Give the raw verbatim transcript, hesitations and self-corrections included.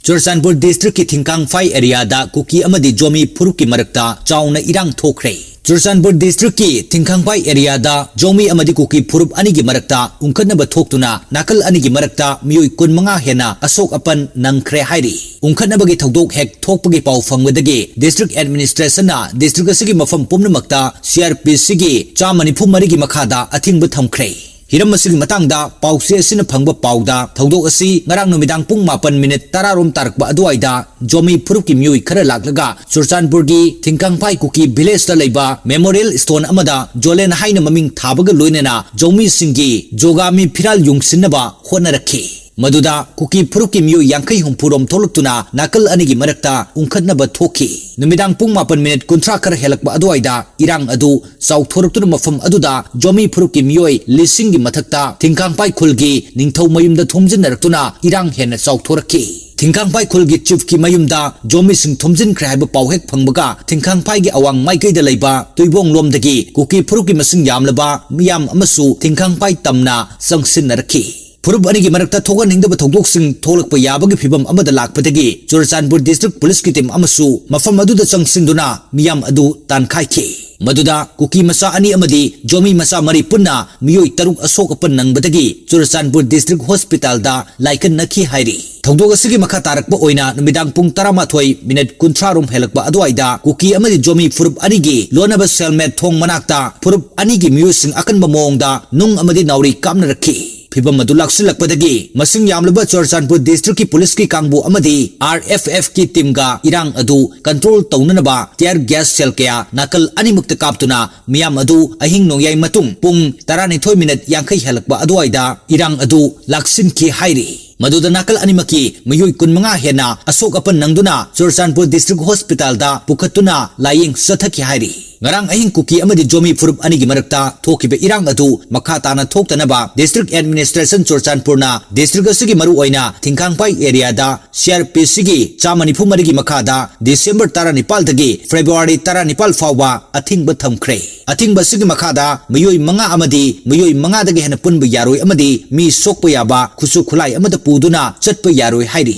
ꯆꯨꯔꯆꯥꯟꯄꯨꯔ ꯗꯤꯁꯇ꯭ꯔꯤꯛꯀꯤ ꯊꯤꯡꯈꯥꯡꯐꯥꯏ ꯑꯦꯔꯤꯌꯥꯗ ꯀꯨꯀꯤ ꯑꯃꯗꯤ ꯖꯣꯃꯤ ꯐꯨꯔꯨꯞꯀꯤ ꯃꯔꯛꯇ ꯆꯥꯎꯅ ꯏꯔꯥꯡ ꯊꯣꯛꯈ꯭ꯔꯦ꯫ ꯆꯨꯔꯆꯥꯟꯄꯨꯔ ꯗꯤꯁꯇ꯭ꯔꯤꯛꯀꯤ ꯊꯤꯡꯈꯥꯡꯐꯥꯏ ꯑꯦꯔꯤꯌꯥꯗ ꯖꯣꯃꯤ ꯑꯃꯗꯤ ꯀꯨꯀꯤ ꯐꯨꯔꯨꯞ ꯑꯅꯤꯒꯤ ꯃꯔꯛꯇ ꯎꯪꯈꯠꯅꯕ ꯊꯣꯛꯇꯨꯅ ꯅꯥꯀꯜ ꯑꯅꯤꯒꯤ ꯃꯔꯛꯇ ꯃꯤꯑꯣꯏ ꯀꯨꯟꯃꯉꯥ ꯍꯦꯟꯅ ꯑꯁꯣꯛ ꯑꯄꯟ ꯅꯪꯈ꯭ꯔꯦ ꯍꯥꯏꯔꯤ꯫ ꯎꯪꯈꯠꯅꯕꯒꯤ ꯊꯧꯗꯣꯛ ꯍꯦꯛ ꯊꯣꯛꯄꯒꯤ ꯄꯥꯎ ꯐꯪꯕꯗꯒꯤ ꯗꯤꯁꯇ꯭ꯔꯤꯛ ꯑꯦꯗꯃꯤꯅꯤꯁꯇ꯭ꯔꯦꯁꯟꯅ ꯗꯤꯁꯇ꯭ꯔꯤꯛ ꯑꯁꯤꯒꯤ ꯃꯐꯝ ꯄꯨꯝꯅꯃꯛꯇ ꯁꯤ ꯑꯥꯔ ꯄꯤ ꯁꯤꯒꯤ ꯆꯥꯝꯃ ꯅꯤꯐꯨ ꯃꯔꯤꯒꯤ ꯃꯈꯥꯗ ꯑꯊꯤꯡꯕ ꯊꯝꯈ꯭ꯔꯦ꯫ ꯍꯤꯔꯝ ꯑꯁꯤꯒꯤ ꯃꯇꯥꯡꯗ ꯄꯥꯎꯆꯦ ꯑꯁꯤꯅ ꯐꯪꯕ ꯄꯥꯎꯗ, ꯊꯧꯗꯣꯛ ꯑꯁꯤ ꯉꯔꯥꯡ ꯅꯨꯃꯤꯗꯥꯡ ꯄꯨꯡ ꯃꯥꯄꯟ ꯃꯤꯅꯤꯠ ꯇꯔꯥ ꯔꯣꯝ ꯇꯥꯔꯛꯄ ꯑꯗꯨꯋꯥꯏꯗ ꯖꯣꯃꯤ ꯐꯨꯔꯨꯞꯀꯤ ꯃꯤꯑꯣꯏ ꯈꯔ ꯂꯥꯛꯂꯒ ꯆꯨꯔꯆꯥꯟꯄꯨꯔꯒꯤ ꯊꯤꯡꯈꯥꯡꯐꯥꯏ ꯀꯨꯀꯤ ꯚꯤꯂꯦꯖꯇ ꯂꯩꯕ ꯃꯦꯃꯣꯔꯤꯌꯦꯜ ꯁ꯭ꯇꯣꯟ ꯑꯃꯗ ꯖꯣꯂꯦꯟ ꯍꯥꯏꯅ ꯃꯃꯤꯡ ꯊꯥꯕꯒ ꯂꯣꯏꯅꯅ ꯖꯣꯃꯤꯁꯤꯡꯒꯤ ꯖꯣꯒꯥꯃꯤ ꯐꯤꯔꯥꯜ ꯌꯨꯡꯁꯤꯟꯅꯕ ꯍꯣꯠꯅꯔꯛꯈꯤ꯫ ꯃꯗꯨꯗ ꯀꯨꯀꯤ ꯐꯨꯔꯨꯞꯀꯤ ꯃꯤꯑꯣꯏ ꯌꯥꯡꯈꯩ ꯍꯨꯝꯐꯨ ꯔꯣꯝ ꯊꯣꯛꯂꯛꯇꯨꯅ ꯅꯥꯀꯜ ꯑꯅꯤꯒꯤ ꯃꯔꯛꯇ ꯎꯪꯈꯠꯅꯕ ꯊꯣꯛꯈꯤ꯫ ꯅꯨꯃꯤꯗꯥꯡ ꯄꯨꯡ ꯃꯥꯄꯟ ꯃꯤꯅꯤꯠ ꯀꯨꯟꯊ꯭ꯔꯥ ꯈꯔ ꯍꯦꯜꯂꯛꯄ ꯑꯗꯨꯋꯥꯏꯗ ꯏꯔꯥꯡ ꯑꯗꯨ ꯆꯥꯎꯊꯣꯔꯛꯇꯨꯅ ꯃꯐꯝ ꯑꯗꯨꯗ ꯖꯣꯃꯤ ꯐꯨꯔꯨꯞꯀꯤ ꯃꯤꯑꯣꯏ ꯂꯤꯁꯤꯡꯒꯤ ꯃꯊꯛꯇ ꯊꯤꯡꯈꯥꯡꯐꯥꯏ ꯈꯨꯜꯒꯤ ꯅꯤꯡꯊꯧ ꯃꯌꯨꯝꯗ ꯊꯣꯝꯖꯤꯟꯅꯔꯛꯇꯨꯅ ꯏꯔꯥꯡ ꯍꯦꯟꯅ ꯆꯥꯎꯊꯣꯔꯛꯈꯤ꯫ ꯊꯤꯡꯈꯥꯡꯐꯥꯏ ꯈꯨꯜꯒꯤ ꯆꯤꯐꯀꯤ ꯃꯌꯨꯝꯗ ꯖꯣꯃꯤꯁꯤꯡ ꯊꯣꯝꯖꯤꯟꯈ꯭ꯔꯦ ꯍꯥꯏꯕ ꯄꯥꯎ ꯍꯦꯛ ꯐꯪꯕꯒ ꯊꯤꯡꯈꯥꯡꯐꯥꯏꯒꯤ ꯑꯋꯥꯡ ꯃꯥꯏꯀꯩꯗ ꯂꯩꯕ ꯇꯨꯏꯕꯣꯡꯂꯣꯝꯗꯒꯤ ꯀꯨꯀꯤ ꯐꯨꯔꯨꯞꯀꯤ ꯃꯁꯤꯡ ꯌꯥꯝꯂꯕ ꯃꯤꯌꯥꯝ ꯑꯃꯁꯨ ꯊꯤꯡꯈꯥꯡꯐꯥꯏ ꯇꯝꯅ ꯆꯪꯁꯤꯟꯅꯔꯛꯈꯤ꯫ ꯐꯨꯔꯨꯞ ꯑꯅꯤꯒꯤ ꯃꯔꯛꯇ ꯊꯣꯛꯍꯟꯅꯤꯡꯗꯕ ꯊꯧꯗꯣꯛꯁꯤꯡ ꯊꯣꯛꯂꯛꯄ ꯌꯥꯕꯒꯤ ꯐꯤꯚꯝ ꯑꯃꯗ ꯂꯥꯛꯄꯗꯒꯤ ꯆꯨꯔꯆꯥꯟꯄꯨꯔ ꯗꯤꯁꯇ꯭ꯔꯤꯛ ꯄꯨꯂꯤꯁꯀꯤ ꯇꯤꯝ ꯑꯃꯁꯨ ꯃꯐꯝ ꯑꯗꯨꯗ ꯆꯪꯁꯤꯟꯗꯨꯅ ꯃꯤꯌꯥꯝ ꯑꯗꯨ ꯇꯥꯟꯈꯥꯏꯈꯤ꯫ ꯃꯗꯨꯗ ꯀꯨꯀꯤ ꯃꯆꯥ ꯑꯅꯤ ꯑꯃꯗꯤ ꯖꯣꯃꯤ ꯃꯆꯥ ꯃꯔꯤ ꯄꯨꯟꯅ ꯃꯤꯑꯣꯏ ꯇꯔꯨꯛ ꯑꯁꯣꯛ ꯑꯄꯟ ꯅꯪꯕꯗꯒꯤ ꯆꯨꯔꯆꯥꯟꯄꯨꯔ ꯗꯤꯁꯇ꯭ꯔꯤꯛ ꯍꯣꯁꯄꯤꯇꯥꯜꯗ ꯂꯥꯏꯀꯠꯅꯈꯤ ꯍꯥꯏꯔꯤ꯫ ꯊꯧꯗꯣꯛ ꯑꯁꯤꯒꯤ ꯃꯈꯥ ꯇꯥꯔꯛꯄ ꯑꯣꯏꯅ ꯅꯨꯃꯤꯗꯥꯡ ꯄꯨꯡ ꯇꯔꯥꯃꯥꯊꯣꯏ ꯃꯤꯅꯤꯠ ꯀꯨꯟꯊ꯭ꯔꯥ ꯔꯣꯝ ꯍꯦꯜꯂꯛꯄ ꯑꯗꯨꯋꯥꯏꯗ ꯀꯨꯀꯤ ꯑꯃꯗꯤ ꯖꯣꯃꯤ ꯐꯨꯔꯨꯞ ꯑꯅꯤꯒꯤ ꯂꯣꯟꯅꯕ ꯁꯦꯜꯃꯦꯠ ꯊꯣꯡ ꯃꯅꯥꯛꯇ ꯐꯨꯔꯨꯞ ꯑꯅꯤꯒꯤ ꯃꯤꯑꯣꯏꯁꯤꯡ ꯑꯀꯟꯕ ꯃꯑꯣꯡꯗ ꯅꯨꯡ ꯑꯃꯗꯤ ꯅꯥꯎꯔꯤ ꯀꯥꯞꯅꯔꯛꯈꯤ꯫ ꯐꯤꯚꯝ ꯑꯗꯨ ꯂꯥꯛꯁꯤꯜꯂꯛꯄꯗꯒꯤ ꯃꯁꯤꯡ ꯌꯥꯝꯂꯕ ꯆꯨꯔꯆꯥꯟꯄꯨꯔ ꯗꯤꯁꯇ꯭ꯔꯤꯛꯀꯤ ꯄꯨꯂꯤꯁꯀꯤ ꯀꯥꯡꯕꯨ ꯑꯃꯗꯤ ꯑꯥꯔ ꯑꯦꯐ ꯑꯦꯐꯀꯤ ꯇꯤꯝꯒ ꯏꯔꯥꯡ ꯑꯗꯨ ꯀꯟꯇ꯭ꯔꯣꯜ ꯇꯧꯅꯅꯕ ꯇꯤꯌꯔ ꯒ꯭ꯌꯥꯁ ꯁꯦꯜ ꯀꯌꯥ ꯅꯥꯀꯜ ꯑꯅꯤꯃꯛꯇ ꯀꯥꯞꯇꯨꯅ ꯃꯤꯌꯥꯝ ꯑꯗꯨ ꯑꯍꯤꯡ ꯅꯣꯡꯌꯥꯏ ꯃꯇꯨꯡ ꯄꯨꯡ ꯇꯔꯥꯅꯤꯊꯣꯏ ꯃꯤꯅꯠ ꯌꯥꯡꯈꯩ ꯍꯦꯜꯂꯛꯄ ꯑꯗꯨꯋꯥꯏꯗ ꯏꯔꯥꯡ ꯑꯗꯨ ꯂꯥꯛꯁꯤꯟꯈꯤ ꯍꯥꯏꯔꯤ꯫ ꯃꯗꯨꯗ ꯅꯥꯀꯜ ꯑꯅꯤꯃꯛꯀꯤ ꯃꯤꯑꯣꯏ ꯀꯨꯟꯃꯉꯥ ꯍꯦꯟꯅ ꯑꯁꯣꯛ ꯑꯄꯟ ꯅꯪꯗꯨꯅ ꯆꯨꯔꯆꯥꯟꯄꯨꯔ ꯗꯤꯁꯇ꯭ꯔꯤꯛ ꯍꯣꯁꯄꯤꯇꯥꯜꯗ ꯄꯨꯈꯠꯇꯨꯅ ꯂꯥꯌꯦꯡ ꯆꯠꯊꯈꯤ ꯍꯥꯏꯔꯤ꯫ ꯉꯔꯥꯡ ꯑꯍꯤꯡ ꯀꯨꯀꯤ ꯑꯃꯗꯤ ꯖꯣꯃꯤ ꯐꯨꯔꯨꯞ ꯑꯅꯤꯒꯤ ꯃꯔꯛꯇ ꯊꯣꯛꯈꯤꯕ ꯏꯔꯥꯡ ꯑꯗꯨ ꯃꯈꯥ ꯇꯥꯅ ꯊꯣꯛꯇꯅꯕ ꯗꯤꯁꯇ꯭ꯔꯤꯛ ꯑꯦꯗꯃꯤꯅꯤꯁꯇ꯭ꯔꯦꯁꯟ ꯆꯨꯔꯆꯥꯟꯄꯨꯔꯅ ꯗꯤꯁꯇ꯭ꯔꯤꯛ ꯑꯁꯤꯒꯤ ꯃꯔꯨꯑꯣꯏꯅ ꯊꯤꯡꯈꯥꯡꯄꯥꯏ ꯑꯦꯔꯤꯌꯥꯗ ꯁꯤ ꯑꯥꯔ ꯄꯤ ꯁꯤꯒꯤ ꯆꯥꯝꯃ ꯅꯤꯐꯨ ꯃꯔꯤꯒꯤ ꯃꯈꯥꯗ ꯗꯤꯁꯦꯝꯕꯔ ꯇꯔꯥꯅꯤꯄꯥꯜꯗꯒꯤ ꯐꯦꯕ꯭ꯔꯨꯋꯥꯔꯤ ꯇꯔꯥꯅꯤꯄꯥꯜ ꯐꯥꯎꯕ ꯑꯊꯤꯡꯕ ꯊꯝꯈ꯭ꯔꯦ꯫ ꯑꯊꯤꯡꯕ ꯑꯁꯤꯒꯤ ꯃꯈꯥꯗ ꯃꯤꯑꯣꯏ ꯃꯉꯥ ꯑꯃꯗꯤ ꯃꯤꯑꯣꯏ ꯃꯉꯥꯗꯒꯤ ꯍꯦꯟꯅ ꯄꯨꯟꯕ ꯌꯥꯔꯣꯏ ꯑꯃꯗꯤ ꯃꯤ ꯁꯣꯛꯄ ꯌꯥꯕ ꯈꯨꯠꯁꯨ ꯈꯨꯠꯂꯥꯏ ꯑꯃꯠꯇ ꯄꯨꯗꯨꯅ ꯆꯠꯄ ꯌꯥꯔꯣꯏ ꯍꯥꯏꯔꯤ꯫